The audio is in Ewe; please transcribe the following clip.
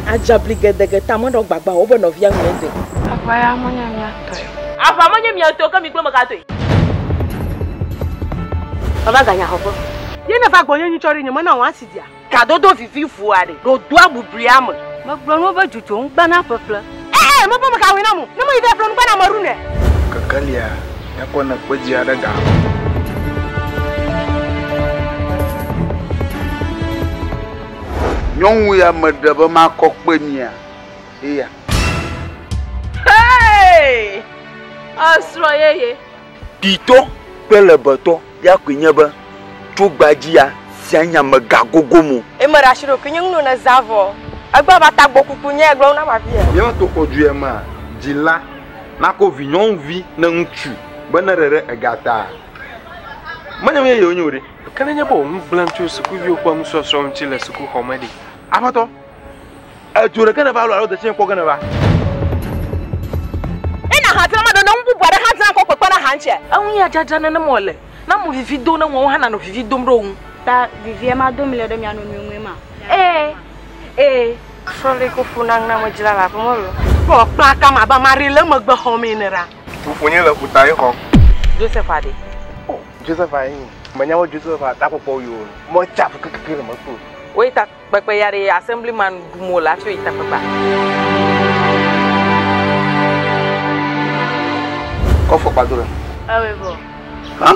Adzabli gedege ta meɖɔ gbagba o, wobe nɔvia ŋue de. Aʋa ya menye mía tɔe o. Aʋa menye mia tɔe o, ke mi kple meka tɔe? Meva ganyaxɔƒe. Ye neva gbɔnye nyitsɔ ɖe, nyemena wò asi dia? Kadodo vivi vua ɖe ɖodoa bublia me. Megblɔ na wo be dzudzɔ ŋugbana ƒeƒle. Ee, mebe mekawɔe nam o. Ne meyi va ƒle ŋugbana meɖu nɛ. Kekelia, míakpɔ ne kpedzi aɖe ga. Nyɔnu ya meɖe be makɔ kpe mia eya. Hey! Esrɔ̃ yeye. Kpuitɔ kple lebetɔ ya koe nye be tso gbadzia sia nya megagogom o. Eme ɖe asi ɖokui nye ŋu ne zã vɔ. Egbe va tagbɔ kuku nye gblɔ na ma via. Míaƒe toxɔdu ya mea, dzila nako vi nyɔnuvi ne ŋutsu be ne ɖe ɖe ega ta. Menye nu yeye wonye o ɖe. Ke nenye be wò nu gblẽm tso sukuviwo ƒe nusɔsrɔ̃ ŋuti le sukuxɔ me ɖe? Aƒetɔ, edzo ɖeke nèva loo alo detsi kpɔ ge nèva? Ena hã dzra maɖo ne ŋu bubu aɖe hã dzra kɔ kpekpe na hã ŋutia. Eŋu ya dzadzra nenema wòle. Na mo vivi do ne ŋuawo hã nanɔ vivi dom ɖe wo ŋu. Ta vivia ma do mi le ɖe mia nɔnɔewo ŋue ma? Ee, ee. Srɔ̃ ko ƒo na na me dzra le aƒeme loo. Kpɔ kpla kama abe ame aɖe le emegbe xɔm ene ɖa. Fofonye le ƒuta ye xɔm. Joseph aɖe. Oh, Joseph ayi. Menya be Joseph atakpɔkpɔ yi o. Metsa ƒu kekeke le mekpɔ o. Woyi takpekpe ya ɖe assemblyman ɖum wole hafi woyi takpekpea. Kɔ fɔkpa do ɖe. Ewɔe vɔ. Hã?